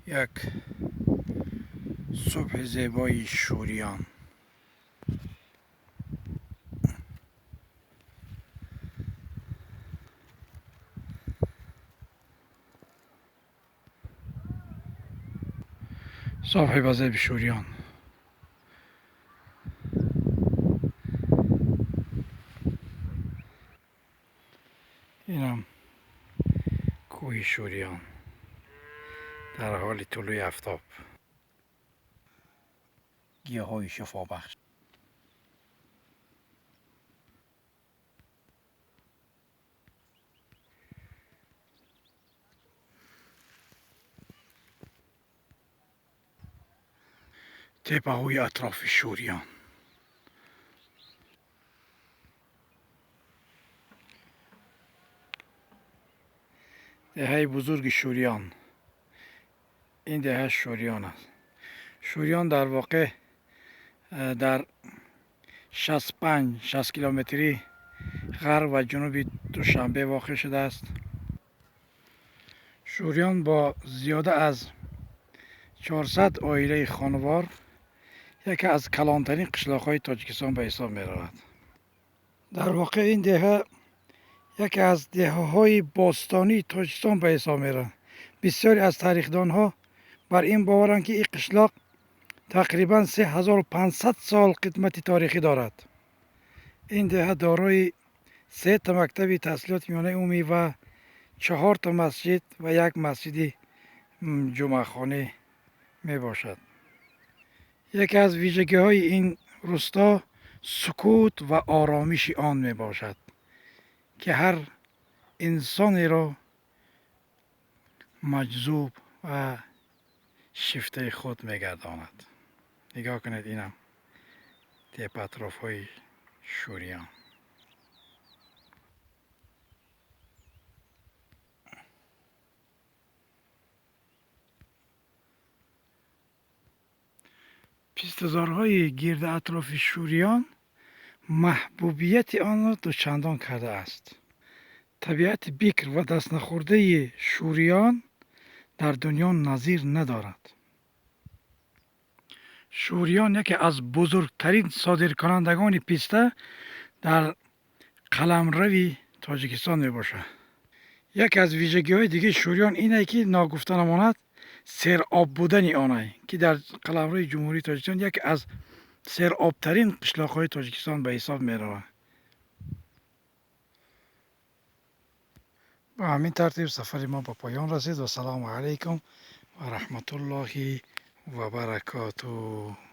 Як субҳи зебои Шӯриён. Субҳи ба зеби Шӯриён. Инам кӯҳи Шӯриён дар ҳоли тулӯи афтоб, гиёҳҳои шифобахш. Теппаҳои атрофи Шӯриён. Деҳаи бузурги Шӯриён. Ин деҳа Шӯриён аст. Шӯриён дар воқеъ дар 65-60 километрӣ ғарб ва ҷунуби Душанбе воқеъ шудааст. Шӯриён бо зиёда аз 400 оилаи хонавор яке аз калонтарин қишлоқҳои Тоҷикистон ба ҳисоб меравад. Дар воқеъ ин деҳа яке аз деҳаҳои бостонии Тоҷикистон ба ҳисоб меравад. Бисёре аз тарихдонҳо бар ин боваранд, ки ин қишлоқ тақрибан 3500 сол қидмати торихӣ дорад. Ин деҳа дорои сета мактаби таҳсилоти миёнаи умумӣ ва чаҳорта масҷид ва як масҷиди ҷумъахонӣ мебошад. Яке аз вижагиҳои ин рӯсто сукут ва оромиши он мебошад, ки ҳар инсонеро маҷзуб ва шифтаи худ мегардонад. Нигоҳ кунед, инам тепа атрофҳои Шӯриён. Пистазорҳои гирди атрофи Шӯриён маҳбубияти онро дучандон кардааст. Табиати бикр ва дастнахӯрдаи Шӯриён дар дунё назир надорад. Шӯриён яке аз бузургтарин содиркунандагони писта дар қаламрави Тоҷикистон мебошад. Яке аз вижагиҳои дигаи Шӯриён ине, ки ногуфта намонад, сероб будани онай, ки дар қаламрави Ҷумҳурии Тоҷикистон яке аз серобтарин қишлоқҳои Тоҷикистон ба ҳисоб меравад. Ба ҳамин тартиб сафари мо ба поён расид. Вассалому алайкум ва раҳматуллоҳи ва баракотуҳ.